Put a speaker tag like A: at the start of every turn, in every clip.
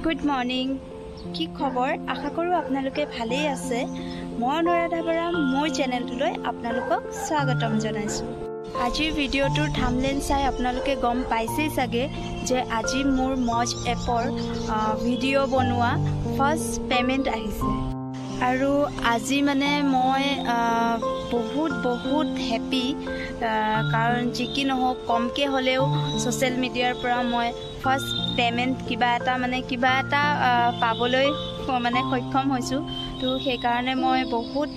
A: Good morning. কি খবৰ? আশা কৰোঁ আপোনালোকে ভালেই আছে। মই অনুৰাধা বৰা, মোৰ চেনেলটোলৈ আপোনালোকক স্বাগতম জনাইছোঁ। আজিৰ ভিডিঅ'টোৰ থামলেন চাই আপোনালোকে গম পাইছেই চাগে যে আজি মোৰ মজ এপৰ ভিডিঅ' বনোৱা ফাৰ্ষ্ট পে'মেণ্ট আহিছে আৰু আজি মানে মই বহুত বহুত হেপী, কাৰণ যি কি নহওক, কমকৈ হ'লেও ছ'চিয়েল মিডিয়াৰ পৰা মই ফাৰ্ষ্ট পে'মেণ্ট কিবা এটা মানে কিবা এটা পাবলৈ মানে সক্ষম হৈছোঁ। তো সেইকাৰণে মই বহুত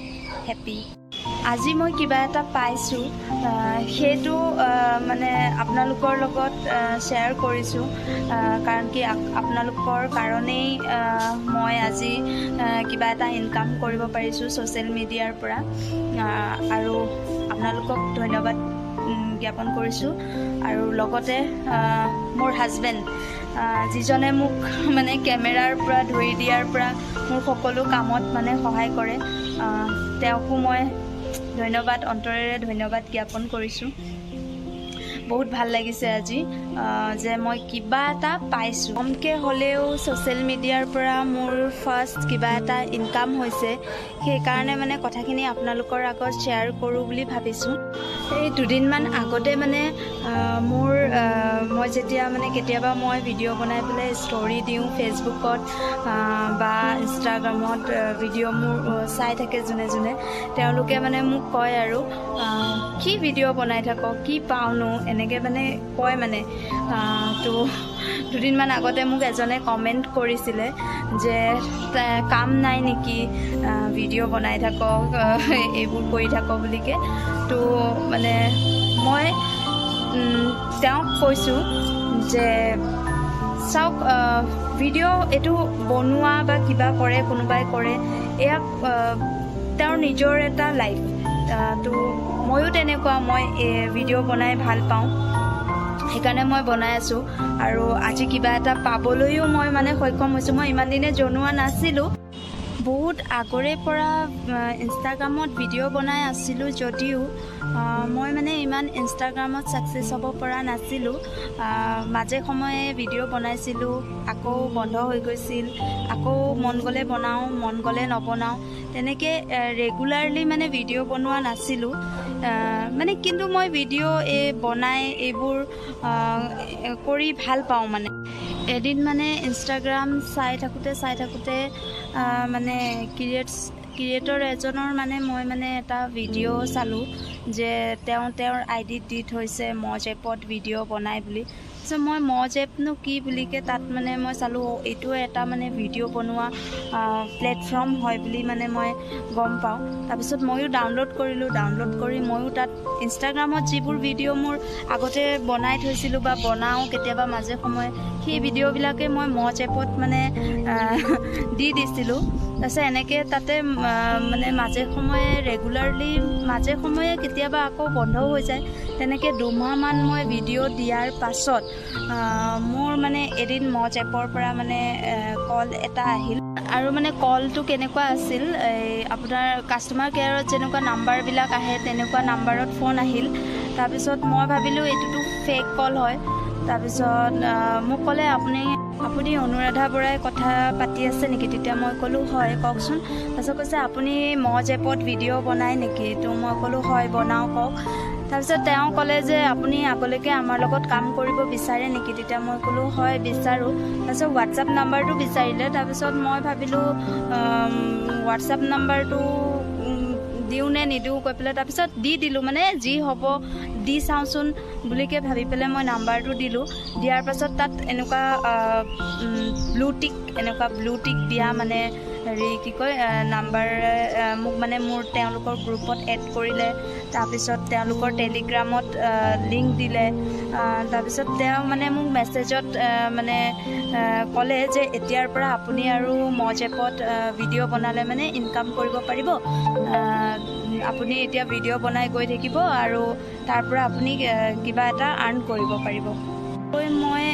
A: হেপী। আজি মই কিবা এটা পাইছোঁ, সেইটো মানে আপোনালোকৰ লগত শ্বেয়াৰ কৰিছোঁ, কাৰণ কি আপোনালোকৰ কাৰণেই মই আজি কিবা এটা ইনকাম কৰিব পাৰিছোঁ ছ'চিয়েল মিডিয়াৰ পৰা আৰু আপোনালোকক ধন্যবাদ জ্ঞাপন কৰিছোঁ। আৰু লগতে মোৰ হাজবেণ্ড, যিজনে মোক মানে কেমেৰাৰ পৰা ধৰি দিয়াৰ পৰা মোৰ সকলো কামত মানে সহায় কৰে, তেওঁকো মই ধন্যবাদ, অন্তৰেৰে ধন্যবাদ জ্ঞাপন কৰিছোঁ। বহুত ভাল লাগিছে আজি যে মই কিবা এটা পাইছোঁ। কমকৈ হ'লেও ছ'চিয়েল মিডিয়াৰ পৰা মোৰ ফাৰ্ষ্ট কিবা এটা ইনকাম হৈছে, সেইকাৰণে মানে কথাখিনি আপোনালোকৰ আগত শ্বেয়াৰ কৰোঁ বুলি ভাবিছোঁ। এই দুদিনমান আগতে মানে মোৰ মই যেতিয়া মানে কেতিয়াবা মই ভিডিঅ' বনাই পেলাই ষ্টৰি দিওঁ ফেচবুকত বা ইনষ্টাগ্ৰামত, ভিডিঅ' মোৰ চাই থাকে যোনে যোনে, তেওঁলোকে মানে মোক কয় আৰু, "কি ভিডিঅ' বনাই থাক, কি পাওঁনো?" এনেকৈ মানে কয় মানে। তো দুদিনমান আগতে মোক এজনে কমেণ্ট কৰিছিলে যে কাম নাই নেকি, ভিডিঅ' বনাই থাক, এইবোৰ কৰি থাক বুলিকে। তো মানে মই তেওঁক কৈছোঁ যে চাওক, ভিডিঅ' এইটো বনোৱা বা কিবা কৰে, কোনোবাই কৰে, এয়া তেওঁৰ নিজৰ এটা লাইফ। তো ময়ো তেনেকুৱা, মই ভিডিঅ' বনাই ভাল পাওঁ, সেইকাৰণে মই বনাই আছোঁ আৰু আজি কিবা এটা পাবলৈও মই মানে সক্ষম হৈছোঁ। মই ইমান দিনে জনোৱা নাছিলোঁ। বহুত আগৰে পৰা ইনষ্টাগ্ৰামত ভিডিঅ' বনাই আছিলোঁ যদিও মই মানে ইমান ইনষ্টাগ্ৰামত ছাকচেছ হ'ব পৰা নাছিলোঁ। মাজে সময়ে ভিডিঅ' বনাইছিলোঁ, আকৌ বন্ধ হৈ গৈছিল, আকৌ মন গ'লে বনাওঁ, মন গ'লে নবনাওঁ, তেনেকৈ ৰেগুলাৰলি মানে ভিডিঅ' বনোৱা নাছিলোঁ। মানে কিন্তু মই ভিডিঅ' এই বনাই এইবোৰ কৰি ভাল পাওঁ। মানে এদিন মানে ইনষ্টাগ্ৰাম চাই থাকোঁতে চাই থাকোঁতে মানে ক্ৰিয়েটৰ এজনৰ মানে মই মানে এটা ভিডিঅ' চালোঁ যে তেওঁ তেওঁৰ আই ডিত দি থৈছে মজ এপত ভিডিঅ' বনাই বুলি। চ' মই মজ এপনো কি বুলিকে তাত মানে মই চালোঁ, এইটো এটা মানে ভিডিঅ' বনোৱা প্লেটফৰ্ম হয় বুলি মানে মই গম পাওঁ। তাৰপিছত ময়ো ডাউনলোড কৰিলোঁ। ডাউনলোড কৰি ময়ো তাত ইনষ্টাগ্ৰামত যিবোৰ ভিডিঅ' মোৰ আগতে বনাই থৈছিলোঁ বা বনাওঁ কেতিয়াবা মাজে সময়ে, সেই ভিডিঅ'বিলাকে মই মজ এপত মানে দি দিছিলোঁ। তাৰপিছত এনেকৈ তাতে মানে মাজে সময়ে ৰেগুলাৰলি, মাজে সময়ে কেতিয়াবা আকৌ বন্ধও হৈ যায়, তেনেকৈ 2 মাহমান মই ভিডিঅ' দিয়াৰ পাছত মোৰ মানে এদিন মজ এপৰ পৰা মানে কল এটা আহিল। আৰু মানে কলটো কেনেকুৱা আছিল, এই আপোনাৰ কাষ্টমাৰ কেয়াৰত যেনেকুৱা নাম্বাৰবিলাক আহে, তেনেকুৱা নাম্বাৰত ফোন আহিল। তাৰপিছত মই ভাবিলোঁ এইটোতো ফেক কল হয়। তাৰপিছত মোক ক'লে, "আপুনি অনুৰাধা বৰাই কথা পাতি আছে নেকি?" তেতিয়া মই ক'লোঁ, "হয়, কওকচোন।" তাৰপিছত কৈছে, "আপুনি মজ এপত ভিডিঅ' বনায় নেকি?" তো মই ক'লোঁ, "হয়, বনাওঁ, কওক।" তাৰপিছত তেওঁ ক'লে যে আপুনি আগলৈকে আমাৰ লগত কাম কৰিব বিচাৰে নেকি? তেতিয়া মই ক'লোঁ, "হয়, বিচাৰোঁ।" তাৰপিছত হোৱাটছআপ নাম্বাৰটো বিচাৰিলে। তাৰপিছত মই ভাবিলোঁ হোৱাটছআপ নাম্বাৰটো দিওঁ নে নিদিওঁ কৈ পেলাই, তাৰপিছত দি দিলোঁ, মানে যি হ'ব দি চাওঁচোন বুলিকে ভাবি পেলাই মই নাম্বাৰটো দিলোঁ। দিয়াৰ পাছত তাত এনেকুৱা ব্লু টিক, এনেকুৱা ব্লু টিক দিয়া মানে হেৰি কি কয়, নাম্বাৰ মোক মানে মোৰ তেওঁলোকৰ গ্ৰুপত এড কৰিলে। তাৰপিছত তেওঁলোকৰ টেলিগ্ৰামত লিংক দিলে। তাৰপিছত তেওঁ মানে মোক মেছেজত মানে ক'লে যে এতিয়াৰ পৰা আপুনি আৰু মজ এপত ভিডিঅ' বনালে মানে ইনকাম কৰিব পাৰিব। আপুনি এতিয়া ভিডিঅ' বনাই গৈ থাকিব আৰু তাৰ পৰা আপুনি কিবা এটা আৰ্ণ কৰিব পাৰিব। মই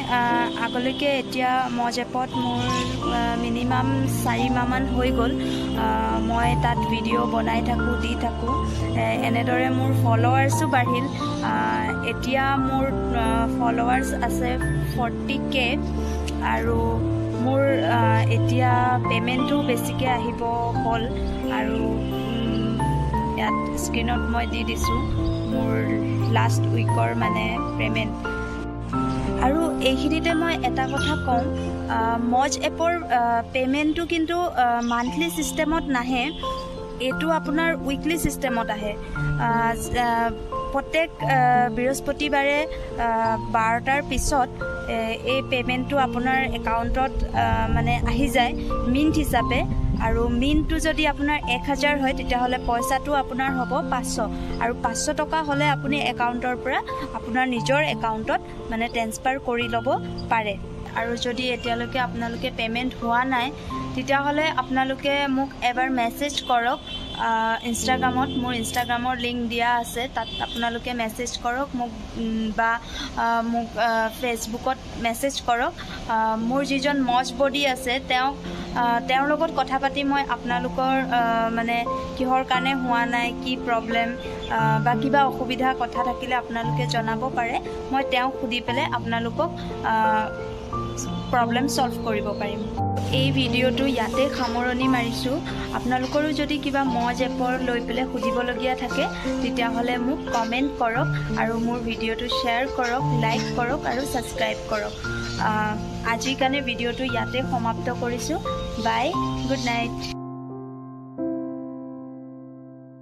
A: আগলৈকে এতিয়া মজ এপত মোৰ মিনিমাম 4 মাহমান হৈ গ'ল। মই তাত ভিডিঅ' বনাই থাকোঁ, দি থাকোঁ। এনেদৰে মোৰ ফ'ল'ৱাৰ্ছো বাঢ়িল। এতিয়া মোৰ ফ'ল'ৱাৰ্ছ আছে 40K আৰু মোৰ মোৰ এতিয়া পে'মেণ্টটো বেছিকৈ আহিব হ'ল আৰু ইয়াত স্ক্ৰীণত মই দি দিছোঁ মোৰ লাষ্ট উইকৰ মানে পে'মেণ্ট। আৰু এইখিনিতে মই এটা কথা কওঁ, মজ এপৰ পে'মেণ্টটো কিন্তু মান্থলি ছিষ্টেমত নাহে, এইটো আপোনাৰ উইকলি ছিষ্টেমত আহে। প্ৰত্যেক বৃহস্পতিবাৰে 12টাৰ পিছত এই পে'মেণ্টটো আপোনাৰ একাউণ্টত মানে আহি যায় মিণ্ট হিচাপে। আৰু মিণ্টটো যদি আপোনাৰ 1000 হয়, তেতিয়াহ'লে পইচাটো আপোনাৰ হ'ব 500, আৰু 500 টকা হ'লে আপুনি একাউণ্টৰ পৰা আপোনাৰ নিজৰ একাউণ্টত মানে ট্ৰেন্সফাৰ কৰি ল'ব পাৰে। আৰু যদি এতিয়ালৈকে আপোনালোকে পে'মেণ্ট হোৱা নাই, তেতিয়াহ'লে আপোনালোকে মোক এবাৰ মেছেজ কৰক ইনষ্টাগ্ৰামত। মোৰ ইনষ্টাগ্ৰামৰ লিংক দিয়া আছে, তাত আপোনালোকে মেছেজ কৰক মোক বা মোক ফেচবুকত মেছেজ কৰক। মোৰ যিজন মজ বডি আছে, তেওঁৰ লগত কথা পাতি মই আপোনালোকৰ মানে কিহৰ কাৰণে হোৱা নাই, কি প্ৰব্লেম বা কিবা অসুবিধা কথা থাকিলে আপোনালোকে জনাব পাৰে। মই তেওঁক সুধি পেলাই আপোনালোকক প্ৰব্লেম ছল্ভ কৰিব পাৰিম। এই ভিডিঅ'টো ইয়াতে সামৰণি মাৰিছোঁ। আপোনালোকৰো যদি কিবা মজ এপৰ লৈ পেলাই সুধিবলগীয়া থাকে, তেতিয়াহ'লে মোক কমেণ্ট কৰক আৰু মোৰ ভিডিঅ'টো শ্বেয়াৰ কৰক, লাইক কৰক আৰু ছাবস্ক্ৰাইব কৰক। আজিৰ কাৰণে ভিডিঅ'টো ইয়াতে সমাপ্ত কৰিছোঁ। Bye, good night.